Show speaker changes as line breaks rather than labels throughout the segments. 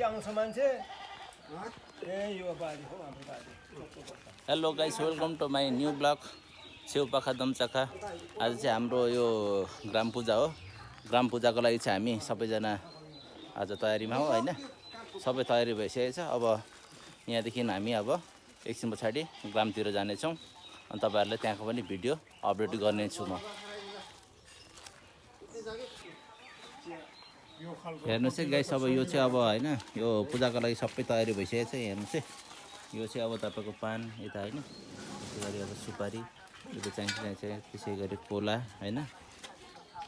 आउँछ मान्छे ए यो बारी हो हाम्रो बारी
hello guys welcome to my new vlog छेउपाखा दमचाखा आज चाहिँ हाम्रो यो ग्राम पूजा हो ग्राम पूजाको लागि चाहिँ हामी सबैजना आज तयारीमा हो हैन सबै तयारी भइसकेको छ अब यहाँदेखि हामी अब एकछिन पछाडि ग्रामतिर जानेछौँ अनि तपाईहरुले त्यहाँको पनि भिडियो अपडेट गर्नेछु म हेर्नुस् है गाइस अब यो चाहिँ अब हैन यो पूजाको लागि सबै तयारी भइसकेको छ हेर्नुस् है यो चाहिँ अब तपाईको पान यता हैन त्यसैगरी अब सुपारी यो चाहिन्छ त्यसैगरी कोला हैन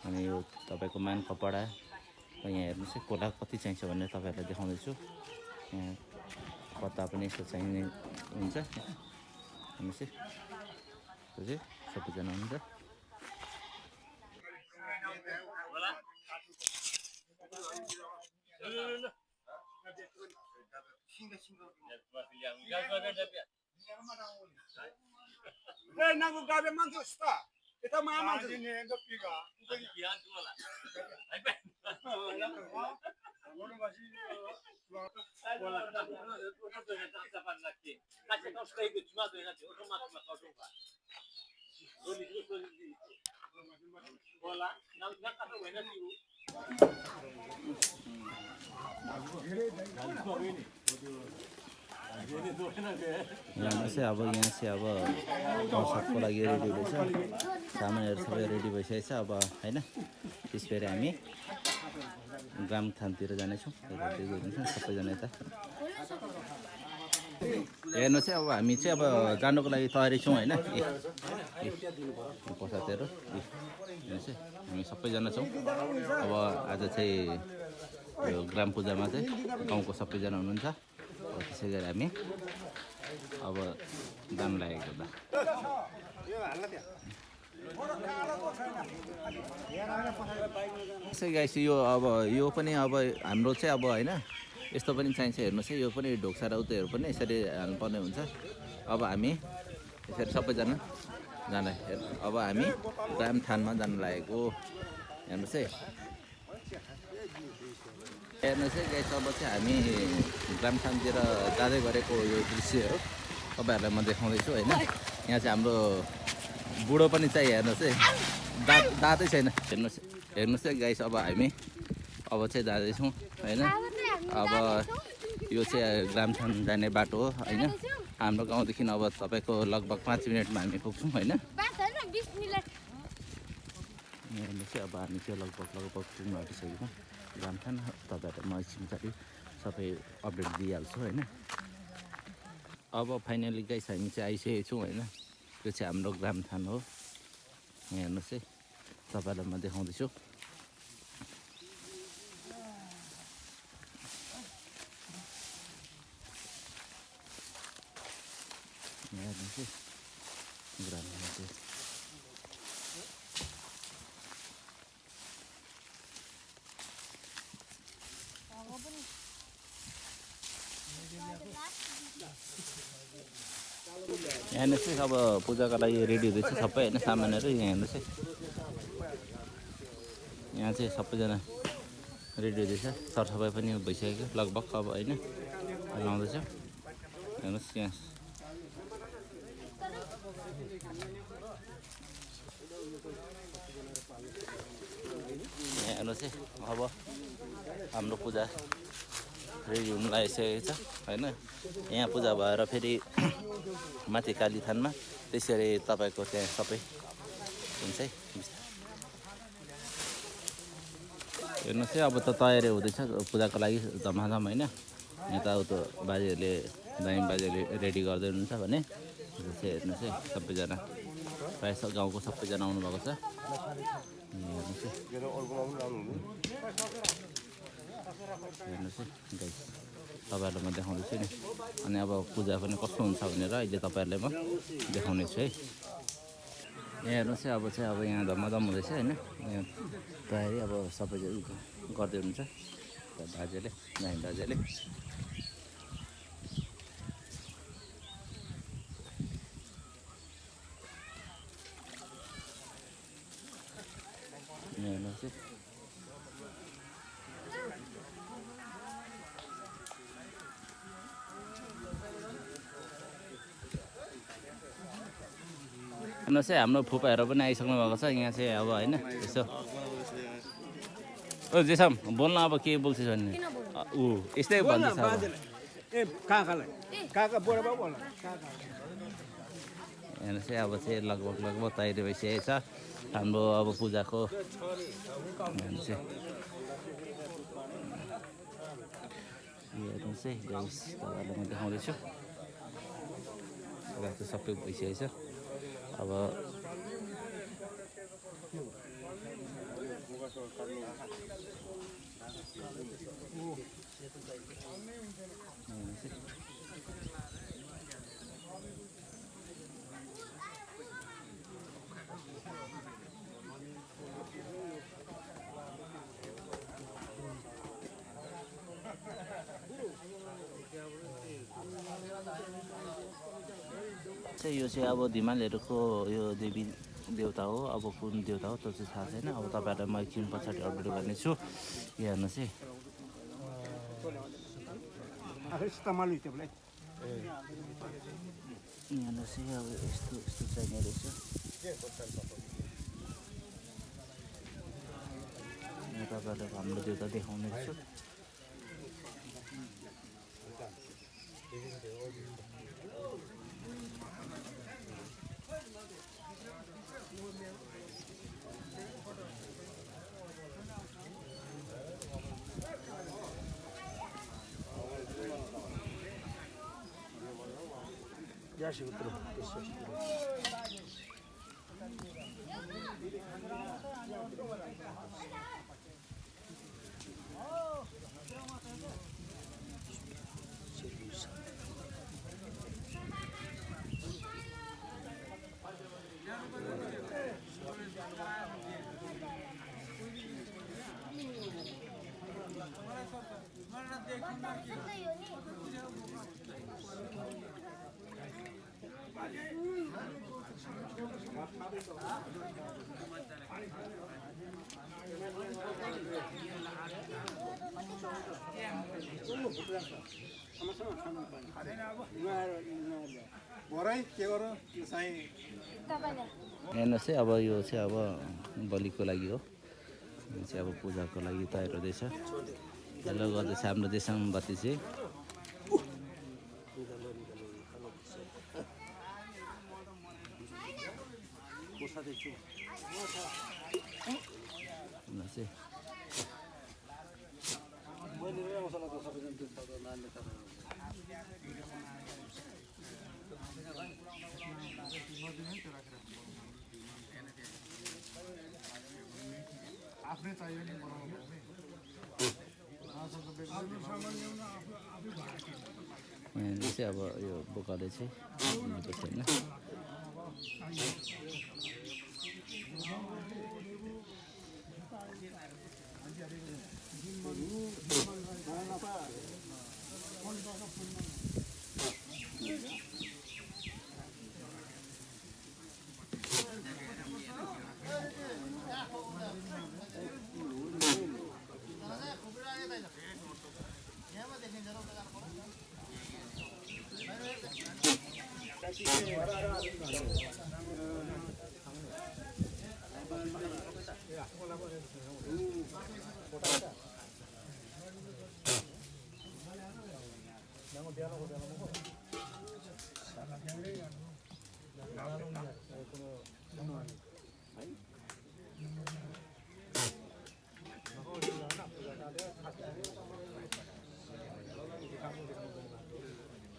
अनि यो तपाईको मान कपडा यहाँ हेर्नुस् है कोला कति चाहिन्छ भन्ने तपाईहरुलाई देखाउँदै छु यहाँ पत्ता पनि यसो चाहिने हुन्छ हेर्नुस् है यो चाहिँ सबैजना हुन्छ
naku gabe mantu sta eta ma mantu ni ndo piga ngoni gian tu la ai pe ngoni basi wala ta to na ta pan lakti ka che ka stay ku chuma to na che to ma ka to ka ngoni to wala na ka to wena ti
यहाँ चाहिँ अब सबको लागि ready हुँदैछ सामानहरू सबै ready भइसकेको छ अब हैन त्यसपछि हामी ग्राम थानतिर जानेछौँ सबैजना यता हेर्नु चाहिँ अब हामी चाहिँ अब जानुको लागि तयारी छौँ हैन पसातेर हेर्नु चाहिँ हामी सबैजना छौँ अब आज चाहिँ यो ग्राम पूजामा चाहिँ गाउँको सबैजना हुनुहुन्छ त्यसै गरी हामी अब जान लागेको त त्यसै गाइस यो अब यो पनि अब हाम्रो चाहिँ अब हैन यस्तो पनि चाहिन्छ हेर्नुस् है यो पनि ढोक्सा राउतेहरू पनि यसरी हाल्नुपर्ने हुन्छ अब हामी यसरी सबैजना जाने अब हामी ग्राम थानमा जान लागेको हेर्नुस् है हेर्नुहोस् है गाइस अब चाहिँ हामी ग्राम थानतिर जाँदै गरेको यो दृश्य हो तपाईहरुलाई म देखाउँदैछु हैन यहाँ चाहिँ हाम्रो बुढो पनि चाहिँ हेर्नुहोस् है दाँतै छैन हेर्नुहोस् है गाइस अब हामी अब चाहिँ जाँदैछौँ हैन अब यो चाहिँ ग्राम थान जाने बाटो हो हैन हाम्रो गाउँदेखि अब तपाईको लगभग 5 मिनेटमा हामी पुग्छौँ हैन हेर्नुहोस् है अब हामी चाहिँ लगभग पुग्नु आँटिसकेको ग्राम थान तपाईहरुलाई म एकछिन पछाडि सबै अपडेट दिइहाल्छु हैन अब फाइनली गाइस हामी चाहिँ आइसकेको छौँ हैन यो चाहिँ हाम्रो ग्राम थान हो यहाँ हेर्नुहोस् है तपाईहरुलाई म देखाउँदैछु यहाँ हेर्नुहोस् है ग्राम थान चाहिँ हेर्नुहोस् है अब पूजाको लागि रेडी हुँदैछ सबै हैन सामानहरू यहाँ हेर्नुहोस् है यहाँ चाहिँ सबैजना रेडी हुँदैछ सरसफाइ पनि भइसक्यो लगभग अब हैन लाउँदैछ हेर्नुहोस् यहाँ हेर्नुहोस् है अब हाम्रो पूजा रेडी हुनु लागिसकेको छ हैन यहाँ पूजा भएर फेरि माथि काली थानमा त्यसरी तपाईको त्यहाँ सबै हुन्छ है हेर्नुहोस् है अब त तयारी हुँदैछ पूजाको लागि धमाधम हैन यताउता बाजेहरूले दाइम बाजेले रेडी गर्दै हुनुहुन्छ भने चाहिँ हेर्नुहोस् है सबैजना प्राय गाउँको सबैजना आउनु भएको छ हेर्नुहोस् है गाइस तपाईहरुलाई म देखाउँदैछु नि अनि अब पूजा पनि कस्तो हुन्छ भनेर अहिले तपाईहरुलाई म देखाउने छु है यहाँ हेर्नुहोस् है अब चाहिँ अब यहाँ धमाधम हुँदैछ हैन यहाँ तयारी अब सबैजना गर्दै हुनुहुन्छ बाजेले दाइ बाजेले यहाँ हेर्नुहोस् है हेर्नुहोस् है हाम्रो फुपाहरू पनि आइसक्नु भएको छ यहाँ चाहिँ अब होइन यसो ओ जेसम बोल्न अब के बोल्छस् भने ऊ यस्तै भन्दैछ अब
ए काकालाई काका बुढा बाबु होला काका
हेर्नुहोस् है अब चाहिँ लगभग तयारी भइसकेको छ हाम्रो अब पूजाको हेर्नुहोस् है हेर्नुहोस् है गाइस तपाईँहरूलाई म देखाउँदैछु त सबै भइसकेको छ अब यो चाहिँ अब धिमालहरूको यो देवी देवता हो अब कुन देवता हो त्यो चाहिँ थाहा छैन अब तपाईँहरूलाई म एकछिन पछाडि अपडेट गर्नेछु यहाँ हेर्नुहोस् है हेर्नुहोस् है अब यस्तो यस्तो चाहिने रहेछ तपाईँहरूलाई हाम्रो देवता देखाउनेछु हेर्नुहोस् है अब यो चाहिँ अब बलिको लागि हो यो चाहिँ अब पूजाको लागि तयार हुँदैछ हेलो गर्दैछ हाम्रो देशमा बत्ती चाहिँ
आफ्नै चाहियो नि बनाउनु
चाहिँ अब यो बोकाले चाहिँ हुनुपर्छ होइन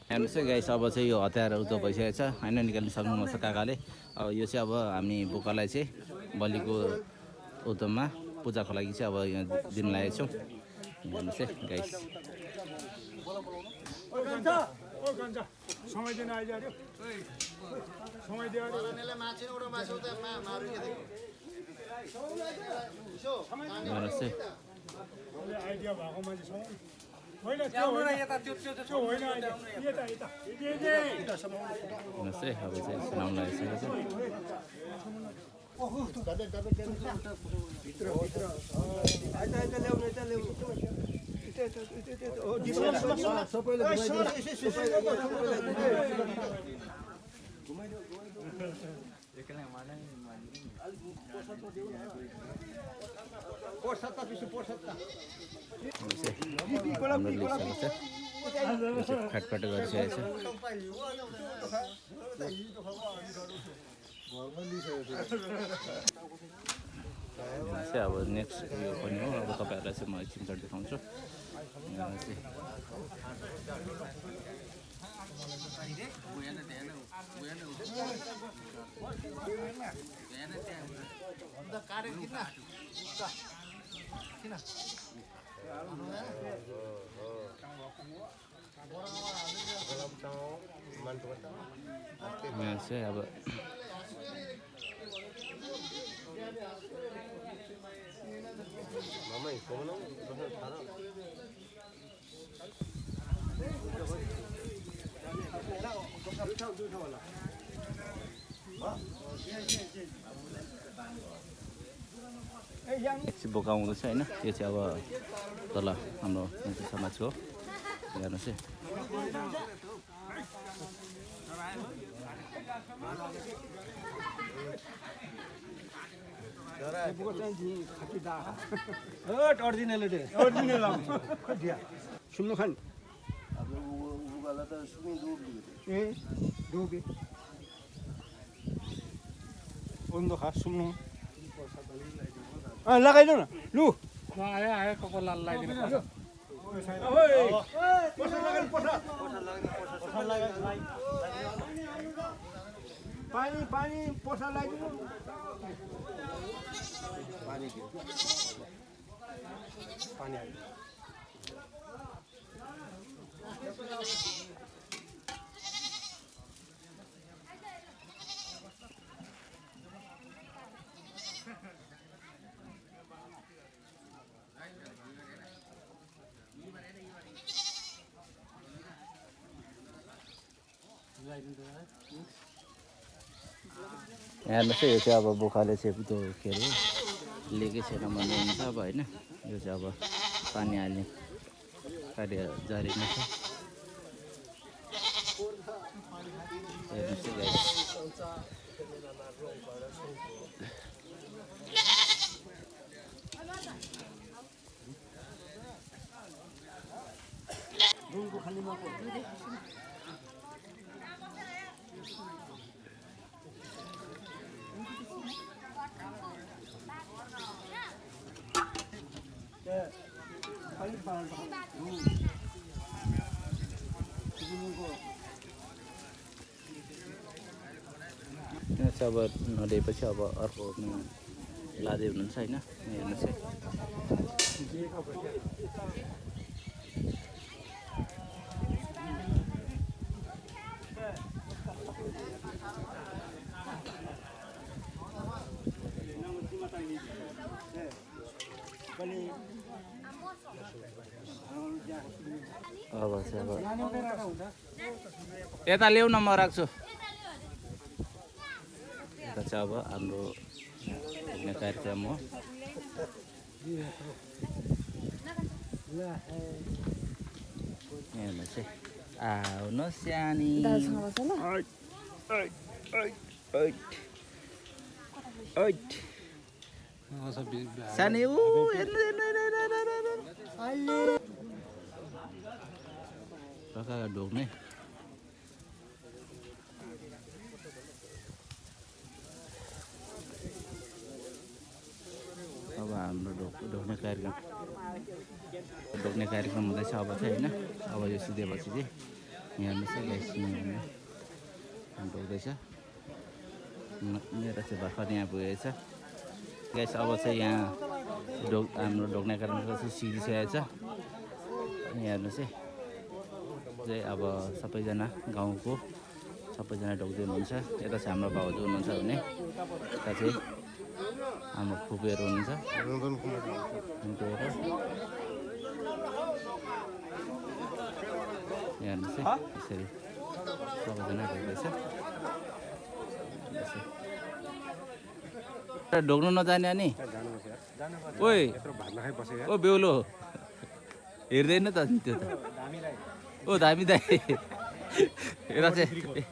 हेर्नुहोस् है गाइस अब चाहिँ यो हतियारहरू त भइसकेको छ होइन निकाल्नु सक्नुपर्छ काकाले अब यो चाहिँ अब हामी बोकालाई चाहिँ बलिको उत्तममा पूजाको लागि चाहिँ अब यहाँ दिन लागेको छौँ हेर्नुहोस् है गाइस हेर्नुहोस् है
आइडिया भएको मान्छे होइन त्यो होइन त्यो होइन
हेर्नुहोस् है अब चाहिँ सुनाउन लागिसकेको छ हाम्रो लिइसकेको छ फाटफाट गरिसकेको छ अब नेक्स्ट यो पनि हो अब तपाईँहरूलाई चाहिँ म एकछिन देखाउँछु यहाँ चाहिँ अब एकछिन बोकाउँदैछ होइन यो चाहिँ अब तल हाम्रो समाजको हेर्नुहोस् है
ओरिजिनल सुन्नु खान ए डुबे ओन्दो खा सुन्नु लगाइदेऊ न लु आयो कपाल लगाइदिनु पानी पानी पोसा लगाइदिनु पानी आयो
हेर्नुहोस् है यो चाहिँ अब बोकाले चाहिँ त्यो के अरे लिएकै छैन भन्ने हुन्छ अब होइन यो चाहिँ अब पानी हाल्ने कार्य जारी नै छ हेर्नुहोस् है गाइस यहाँ चाहिँ अब नलिएपछि अब अर्को लाँदै हुनुहुन्छ होइन हेर्नुहोस् है अब चाहिँ अब यता ल्याउ न म राख्छु यता चाहिँ अब हाम्रो घुम्ने कार्यक्रम हो हेर्नुहोस् है आउनुहोस् सानी सानी ऊ हेर्नु ढोक्ने अब हाम्रो ढोक्ने कार्यक्रम हुँदैछ अब चाहिँ होइन अब यो सिधेपछि चाहिँ हेर्नुहोस् है गाइस ढोक्दैछ मेरो चाहिँ भर्खर यहाँ पुगेछ गाइस अब चाहिँ यहाँ हाम्रो ढोक्ने कार्यक्रम चाहिँ सिधिसकेको छ हेर्नुहोस् है चाहिँ अब सबैजना गाउँको सबैजना ढोक्दै हुनुहुन्छ यता चाहिँ हाम्रो भाउजू हुनुहुन्छ भने यता चाहिँ हाम्रो फुपूहरू हुनुहुन्छ हेर्नुहोस् है यसरी सबैजना ढोक्दैछ ढोक्नु नजाने अनि ओइ ओ बेहुलो हेर्दैन त त्यो त ओ धामी दाई यता चाहिँ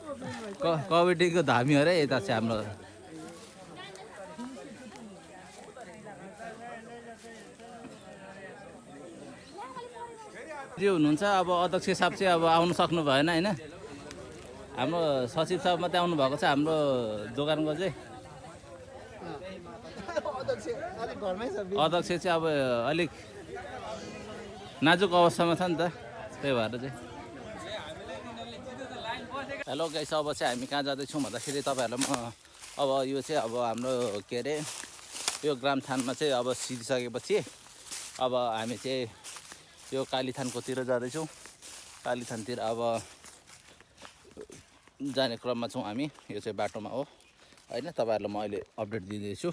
कबड्डीको धामी हो र यता चाहिँ हाम्रो यो हुनुहुन्छ अब अध्यक्ष साहब चाहिँ अब आउनु सक्नु भएन होइन हाम्रो सचिव साहब मात्रै आउनु भएको छ हाम्रो दोकानको चाहिँ अध्यक्ष चाहिँ अब अलिक नाजुक अवस्थामा छ नि त त्यही भएर चाहिँ हेलो गाइस अब चाहिँ हामी कहाँ जाँदैछौँ भन्दाखेरि तपाईँहरूलाई म अब यो चाहिँ अब हाम्रो के अरे यो ग्रामथानमा चाहिँ अब सिधिसकेपछि अब हामी चाहिँ यो कालीथानकोतिर जाँदैछौँ कालीथानतिर अब जाने क्रममा छौँ हामी यो चाहिँ बाटोमा हो होइन तपाईँहरूलाई म अहिले अपडेट दिँदैछु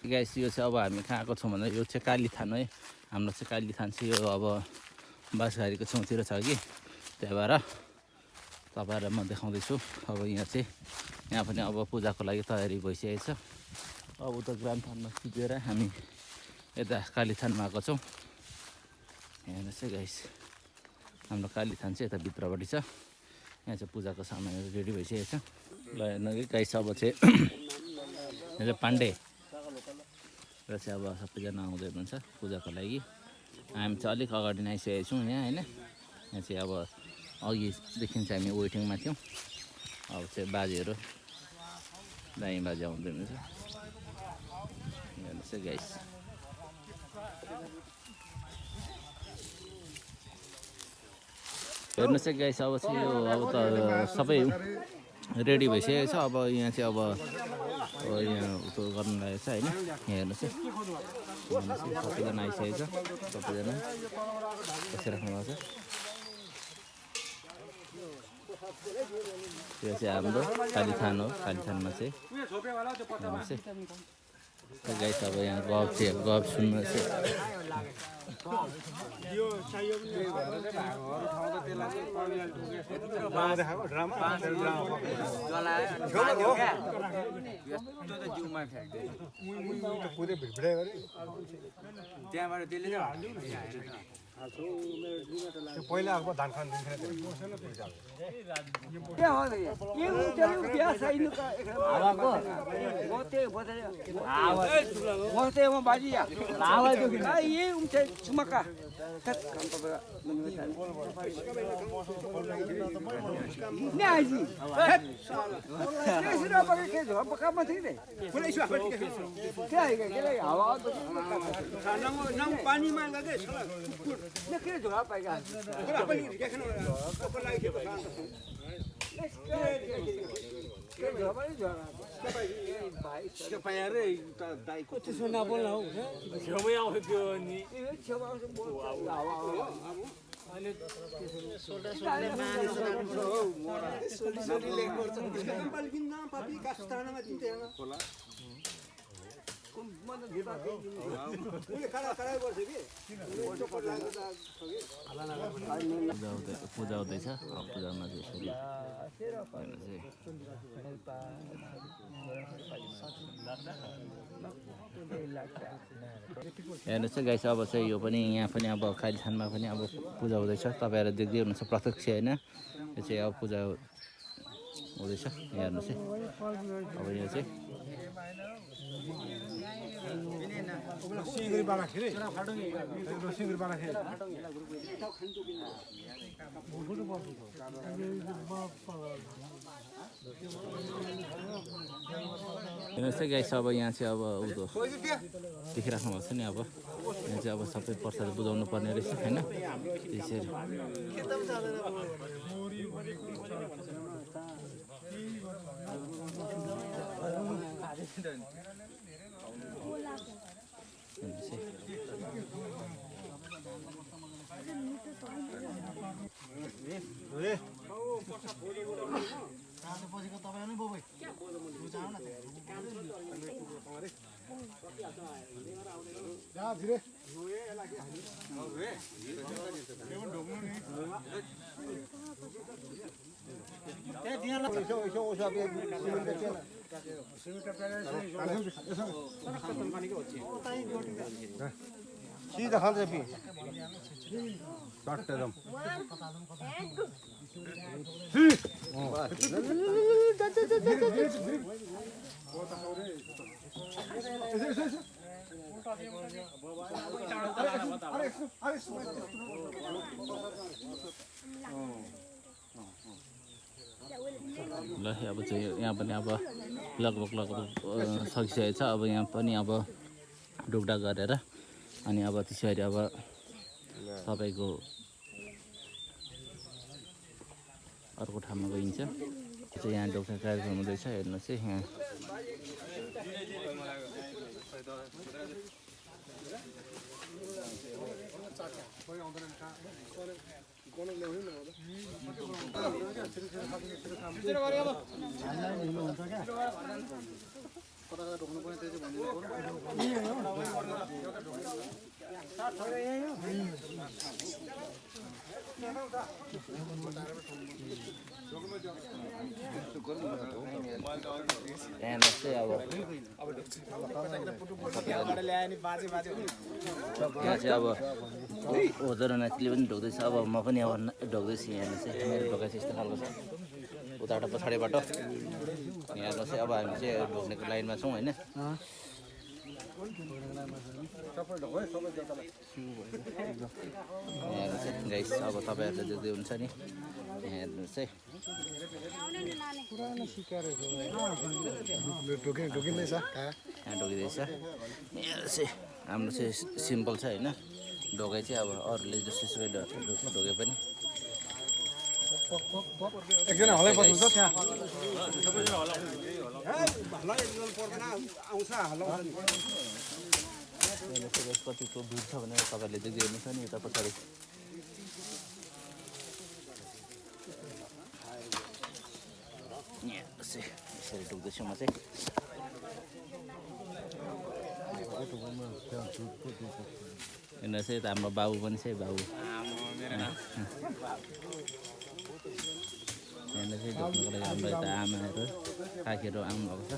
गाइस यो चाहिँ अब हामी कहाँ आएको छौँ भन्दा यो चाहिँ कालीथान है हाम्रो चाहिँ कालीथान चाहिँ यो अब बाँसघारीको छेउतिर छ कि त्यही भएर तपाईँहरूलाई म देखाउँदैछु अब यहाँ पनि अब पूजाको लागि तयारी भइसकेको छ अब उता ग्रामथानमा पुगेर हामी यता कालीथानमा आएको छौँ हेर्नुहोस् है गाइस हाम्रो कालीथान चाहिँ यता भित्रपट्टि छ यहाँ चाहिँ पूजाको सामानहरू रेडी भइसकेको छ ल हेर्नु कि गाइस अब चाहिँ यहाँ चाहिँ पाण्डे र चाहिँ अब सबैजना आउँदै हुनुहुन्छ पूजाको लागि हामी चाहिँ अलिक अगाडि नै आइसकेको छौँ यहाँ होइन यहाँ चाहिँ अब अघिदेखि चाहिँ हामी वेटिङमा थियौँ अब चाहिँ बाजेहरू दाई बाजे आउँदै हुनुहुन्छ हेर्नुहोस् है गाइस हेर्नुहोस् है गाइस अब चाहिँ यो अब त सबै रेडी भइसकेको छ अब यहाँ चाहिँ अब यहाँ उतो गर्नु लागेको छ होइन हेर्नुहोस् है सबैजना आइसकेको छ सबैजना बसिराख्नु भएको छ यो चाहिँ हाम्रो कालीथान हो कालीथानमा चाहिँ हेर्नुहोस् है गाइस अब यहाँ गफ सुन्नुहोस्
त्यहाँबाट त्यसले
पहिला अब धान खान दिन्थेन
पानीमा गए के झोला पाएगा त्यसो नबोल्न हौ छेउमै आउँथ्यो नि
पूजा हुँदैछ पूजामा चाहिँ हेर्नुहोस् है गाइस अब चाहिँ यो पनि यहाँ पनि अब कालीथानमा पनि अब पूजा हुँदैछ तपाईँहरू देख्दै हुनुहुन्छ प्रत्यक्ष होइन यो चाहिँ अब पूजा हुँदैछ हेर्नुहोस् है अब यो चाहिँ
सिंगरी बाँदाखेरि सिंगरी बाँदाखेरि
हेर्नुहोस् है गाइस अब यहाँ चाहिँ अब उँधो देखिराख्नु भएको छ नि अब यहाँ चाहिँ अब सबै प्रसाद बुझाउनु पर्ने रहेछ होइन त्यसरी
सीधा खान्छ पि सट्ट एकदम
ल अब चाहिँ यहाँ पनि अब लगभग सकिसकेको छ। अब यहाँ पनि अब डुक्डा गरेर अनि अब त्यसरी अब तपाईँको अर्को ठाउँमा गइन्छ। चाहिँ यहाँ डुक्डा कार्यक्रम हुँदैछ हेर्नुहोस् है। यहाँ यहाँ चाहिँ अब ओजरो नाचले पनि ढोक्दैछ। अब म पनि अब ढोक्दैछु। यहाँ चाहिँ मेरो ढोकाइ चाहिँ यस्तो खालको छ उताबाट पछाडिबाट। यहाँ चाहिँ अब हामी चाहिँ ढोक्नेको लाइनमा छौँ होइन। यहाँ चाहिँ गाइस अब तपाईँहरूले देख्दै हुन्छ नि। यहाँ हेर्नुहोस् है
ढोकिँदैछ
यहाँ ढोकिँदैछ। यहाँ चाहिँ हाम्रो चाहिँ सिम्पल छ होइन। ढोकाइ चाहिँ अब अरूले जसोसुकै ढोके पनि
एकजना हलै बस्नुहुन्छ त्यहाँ
कतिको भिड छ भनेर तपाईँहरूले देख्दै हेर्नुहोस् नि यता पछाडि। यहाँ चाहिँ यसरी ढोक्दैछु म चाहिँ। हेर्नुहोस् है यता हाम्रो बाबु पनि छ बाबु। हेर्नुहोस् है ढोक्नुको लागि हाम्रो यता आमाहरू काकीहरू आउनुभएको छ।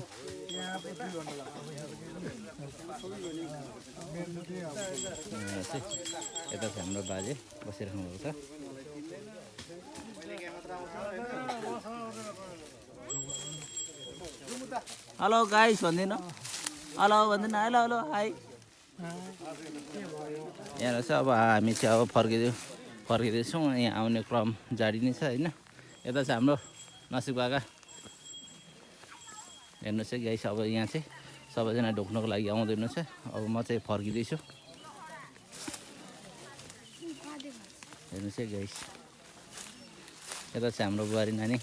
यता चाहिँ हाम्रो बाजे बसिराख्नु भएको छ। हेलो गाइस भन्दिनँ। हेलो भन्दिनँ। Hello hello hi. यहाँ चाहिँ अब हामी चाहिँ अब फर्किँदैछौँ। यहाँ आउने क्रम जारी नै छ होइन। यता चाहिँ हाम्रो नसिब काका हेर्नुहोस् है गाइस। अब यहाँ चाहिँ सबैजना ढोक्नुको लागि आउँदै हुनुहुन्छ। अब म चाहिँ फर्किँदैछु। हेर्नुहोस् है गाइस। यता चाहिँ हाम्रो बुहारी नानी।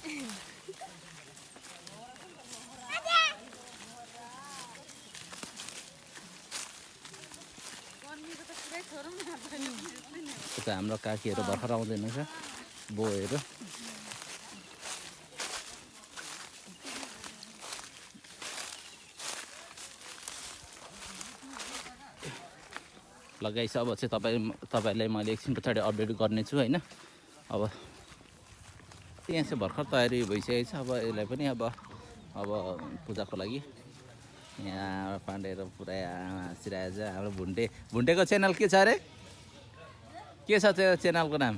यता हाम्रो काकीहरू भर्खर आउँदै हुनुहुन्छ बोहरू। लगाइस अब चाहिँ तपाईँहरूलाई मैले एकछिन पछाडि अपडेट गर्नेछु होइन। अब यहाँ चाहिँ भर्खर तयारी भइसकेको छ। अब यसलाई पनि अब पूजाको लागि यहाँ पाण्डेहरू पुरा हाँसिरहेको छ। हाम्रो भुन्टेको च्यानल के छ अरे? के छ त्यो च्यानलको नाम?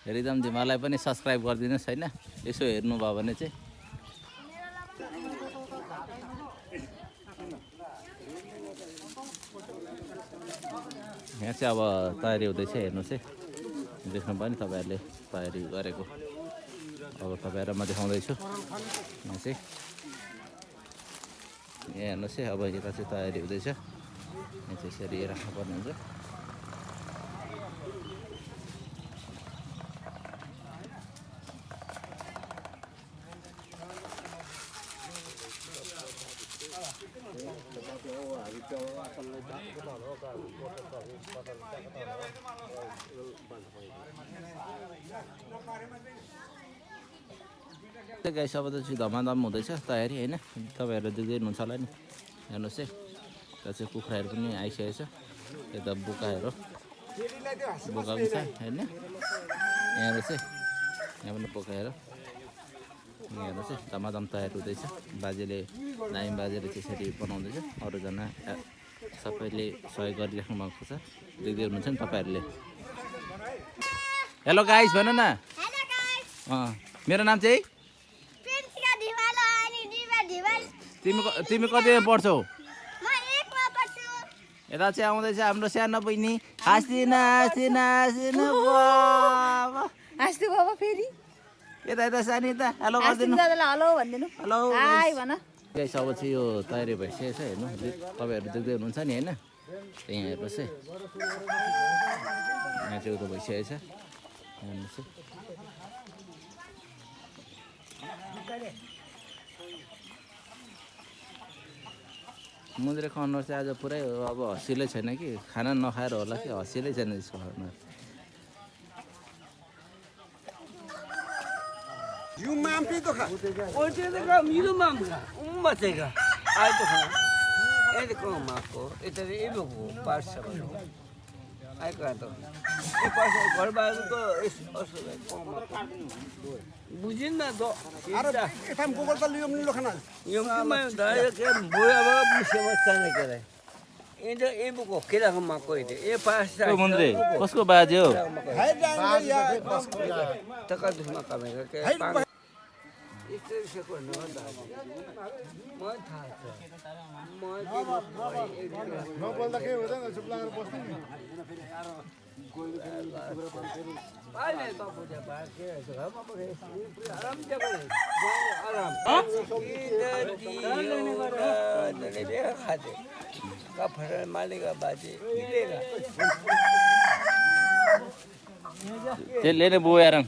रिदम धिमालाई पनि सब्सक्राइब गरिदिनुहोस् होइन। यसो हेर्नुभयो भने चाहिँ। यहाँ चाहिँ अब तयारी हुँदैछ हेर्नुहोस् है। देख्नु पनि तपाईँहरूले तयारी गरेको। अब तपाईँहरूलाई म देखाउँदैछु। यहाँ चाहिँ यहाँ हेर्नुहोस् है। अब यता चाहिँ तयारी हुँदैछ। यहाँ चाहिँ यसरी राख्नुपर्ने हुन्छ। गाइस अब त चाहिँ धमाधम हुँदैछ तयारी होइन। तपाईँहरू देख्दै हुनुहुन्छ होला नि। हेर्नुहोस् है त्यहाँ चाहिँ कुखुराहरू पनि आइसकेको छ। यता बोकाहरू बोका पनि छ होइन। यहाँ हेर्नुहोस् है यहाँ पनि बोकाएर यहाँ हेर्नुहोस् है धमाधम तयार हुँदैछ। बाजेले नाइम बाजेले त्यसरी बनाउँदैछ। अरूजना सबैले सहयोग गरिराख्नु भएको छ। देख्दै हुनुहुन्छ नि तपाईँहरूले। हेलो गाइस भन न। मेरो नाम चाहिँ तिमी कतिमा पढ्छौ? यता चाहिँ आउँदैछ हाम्रो सानो बहिनी हाँस्दिन हाँस्दिन हाँस्दिन बाबा
हाँस्नु बाबा फेरि
यता यता सानी त हेलो
हाँस्नु
गरिदिनु
दादालाई हेलो भनिदिनु
हेलो
हाई भन
गाइस अब चाहिँ यो तयारी भइसकेको छ हेर्नु तपाईँहरू देख्दै हुनुहुन्छ नि होइन त्यहाँ हेर्नुहोस् है यहाँ चाहिँ उता भइसकेको छ हेर्नुहोस् है मुद्रेको अनुहार चाहिँ आज पुरै अब हँसिलै छैन कि खाना नखाएर होला कि हँसिलै छैन यसको अनुहार
यो माम्पी त खा ओ त्यो त खा मिलो माम खा मचे खा आइ त खा ए त को माको एता ए बको पास छ भन्नु आइ का त ए पास घर बाहिर त असो को माको बुझिन न त
अरे एथाम गोगल त लियो मिलो खाना
यो मा दाइ के बोया बा मुसे मचाने करे ए त ए बको केरा को माको ए पास छ
मन्दिर कसको बाजे हो
हाय डाङ या बसको
तका दुमा कामे के यस्तो सेको न दाइ म थाहा छ म
नबोल्दा के हुँदैन चुप लागेर बस्नु नि
पाले बाबु जा बाके घर बाबु रे आराम जा करे आराम इधर दे खाते का फर मालेगा बाजे मिलेगा
चल लेने बोय आराम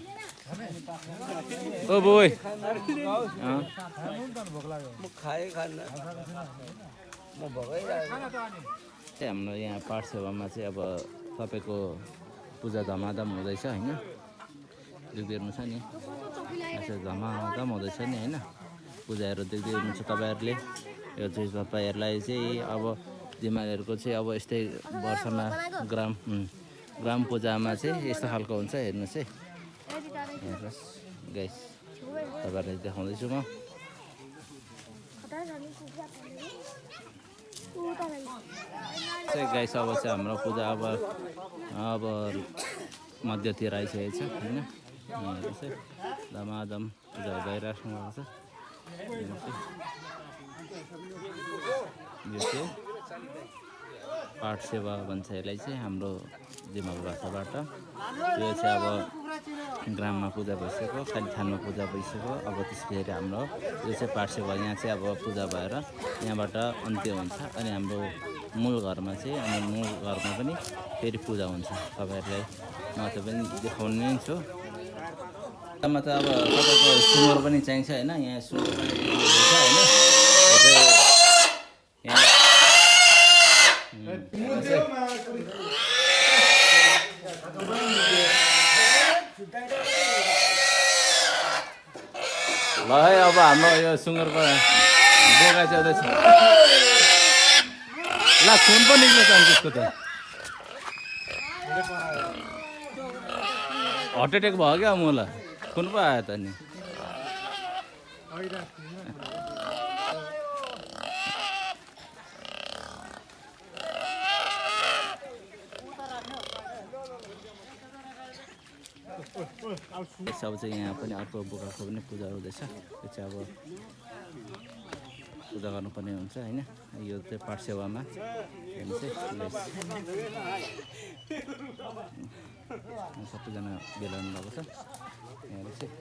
ओ बोय
म खाए खाना म भगै
चाहिँ हाम्रो यहाँ पाठ सेवामा चाहिँ अब तपाईँको पूजा धमाधम हुँदैछ होइन देख्दै हुनुहुन्छ नि यहाँ चाहिँ धमाधम हुँदैछ नि होइन पूजाहरू देख्दै हुनुहुन्छ तपाईँहरूले यो चाहिँ तपाईँहरूलाई चाहिँ अब दिमागहरूको चाहिँ अब यस्तै वर्षमा ग्राम पूजामा चाहिँ यस्तो खालको हुन्छ हेर्नुहोस् है हेर्नुहोस् गाइस तपाईँहरूलाई देखाउँदैछु म गाइस अब चाहिँ हाम्रो पूजा अब मध्यतिर आइसकेको छ होइन यहाँहरू चाहिँ धमाधम पूजा भइराख्नु भएको छ यो चाहिँ पाठ सेवा भन्छ यसलाई चाहिँ हाम्रो दिमाग भाषाबाट यो चाहिँ अब ग्राममा पूजा भइसक्यो खाली थानमा पूजा भइसक्यो अब त्यसपछि हाम्रो यो चाहिँ पाठ सेवा यहाँ चाहिँ अब पूजा भएर यहाँबाट अन्त्य हुन्छ अनि हाम्रो मूल घरमा चाहिँ अनि मूल घरमा पनि फेरि पूजा हुन्छ तपाईँहरूलाई म त पनि देखाउने नै छु म त अब तपाईँको सुँगुर पनि चाहिन्छ होइन यहाँ सुँगुर पनि छ होइन ल है अब हाम्रो यो सुँगुरको बोका चाहिँ आउँदैछ ल खुन पो निक्ल्छ अनि त्यसको त हार्ट एट्याक भयो क्या मलाई खुन पो आयो त नि अब चाहिँ यहाँ पनि अर्को बोकाको पनि पूजा हुँदैछ त्यो चाहिँ अब पूजा गर्नुपर्ने हुन्छ होइन यो चाहिँ पाठ सेवामा हेर्नु चाहिँ सबैजना भेला हुनुभएको छ यहाँहरू चाहिँ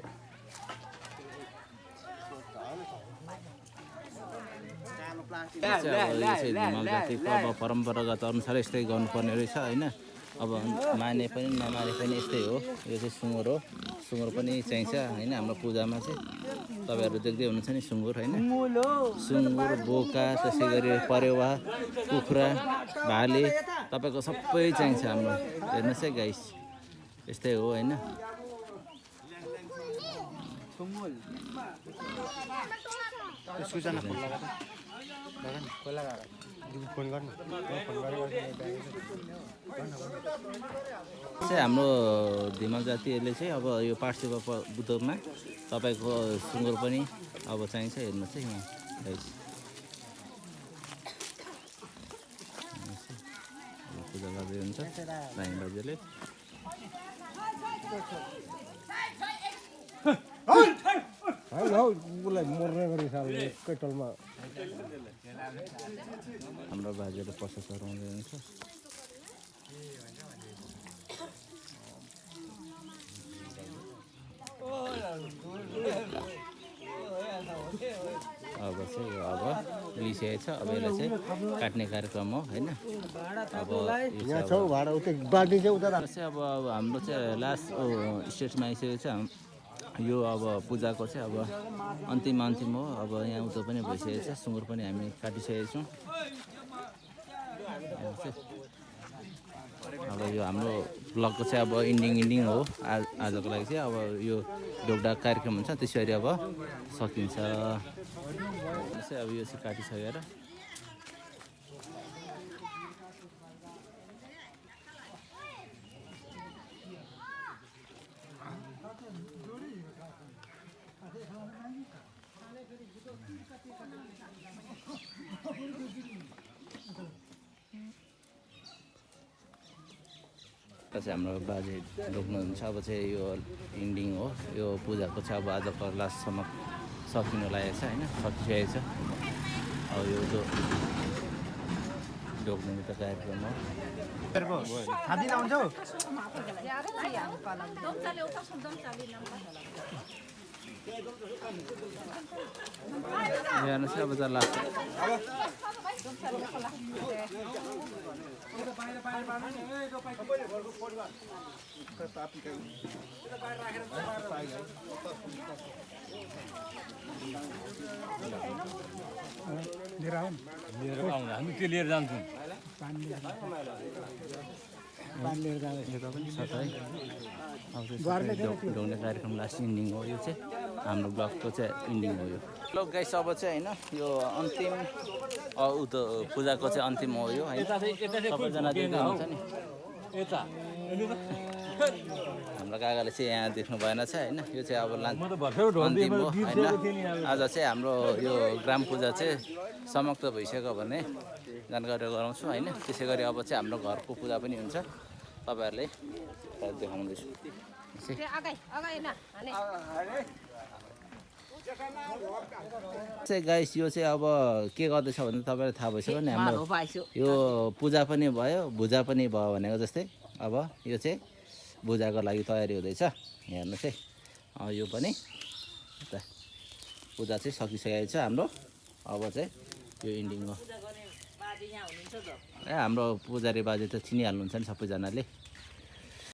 हिमाल जातिको अब परम्परागत अनुसार यस्तै गर्नुपर्ने रहेछ होइन अब माने पनि नमाने पनि यस्तै हो यो चाहिँ सुँगुर हो सुँगुर पनि चाहिन्छ होइन हाम्रो पूजामा चाहिँ तपाईँहरू देख्दै हुनुहुन्छ नि सुँगुर होइन सुँगुर बोका त्यसै गरी परेवा कुखुरा भाले तपाईँको सबै चाहिन्छ हाम्रो हेर्नुहोस् है गाइस यस्तै हो होइन चाहिँ हाम्रो धिमाल जातिहरूले चाहिँ अब यो पाठ सेवा बुद्धमा तपाईँको सुँगुर पनि अब चाहिन्छ हेर्नुहोस् है यहाँ गाइस पूजा गर्दै हुन्छ दाइ बाजेले
हेलो उसलाई मर्ने गरी साल एकै टलमा
हाम्रो बाजेले पशु चराउँदै हुन्छ अब चाहिँ अब लिइसकेको छ अब यसलाई चाहिँ काट्ने कार्यक्रम हो होइन अब
यहाँ छौ भाडा उतै बाल्टी चाहिँ उता
चाहिँ अब हाम्रो चाहिँ लास्ट स्टेजमा आइसकेको छ यो अब पूजाको चाहिँ अब अन्तिम हो अब यहाँ उता पनि भइसकेको छ सुँगुर पनि हामी काटिसकेको छौँ अब यो हाम्रो ब्लगको चाहिँ अब इन्डिङ हो आजको लागि चाहिँ अब यो ढोगढाग कार्यक्रम हुन्छ त्यसरी अब सकिन्छ चाहिँ अब यो चाहिँ काटिसकेर चाहिँ हाम्रो बाजे ढोग्नुहुन्छ अब चाहिँ यो इन्डिङ हो यो पूजाको चाहिँ अब आजको लास्टसम्म सकिनु लागेको छ होइन सकिसकेको छ अब यो ढोग्ने त कार्यक्रम हो हेर्नुहोस् अब त लास्ट
हामी त्यो लिएर जान्छौँ
ढोग्ने कार्यक्रम लास्ट इन्डिङ हो यो चाहिँ हाम्रो ब्लगको चाहिँ इन्डिङ हो यो ब्लग गाइस अब चाहिँ होइन यो अन्तिम ऊ त पूजाको चाहिँ अन्तिम हो यो होइन सबैजना देख्नुहुन्छ नि हाम्रो काकाले चाहिँ यहाँ देख्नु भएन छ होइन यो चाहिँ अब अन्तिम हो होइन आज चाहिँ हाम्रो यो ग्राम पूजा चाहिँ समाप्त भइसक्यो भने जानकारी गराउँछु होइन त्यसै गरी अब चाहिँ हाम्रो घरको पूजा पनि हुन्छ तपाईँहरूलाई देखाउँदैछु चाहिँ गाइस यो चाहिँ अब के गर्दैछ भने तपाईँलाई थाहा भइसक्यो नि हाम्रो यो पूजा पनि भयो भुजा पनि भयो भनेको जस्तै अब यो चाहिँ भुजाको लागि तयारी हुँदैछ हेर्नुहोस् है यो पनि पूजा चाहिँ सकिसकेको छ हाम्रो अब चाहिँ यो इन्डिङ हो ए हाम्रो पुजारी बाजे त चिनिहाल्नुहुन्छ नि सबैजनाले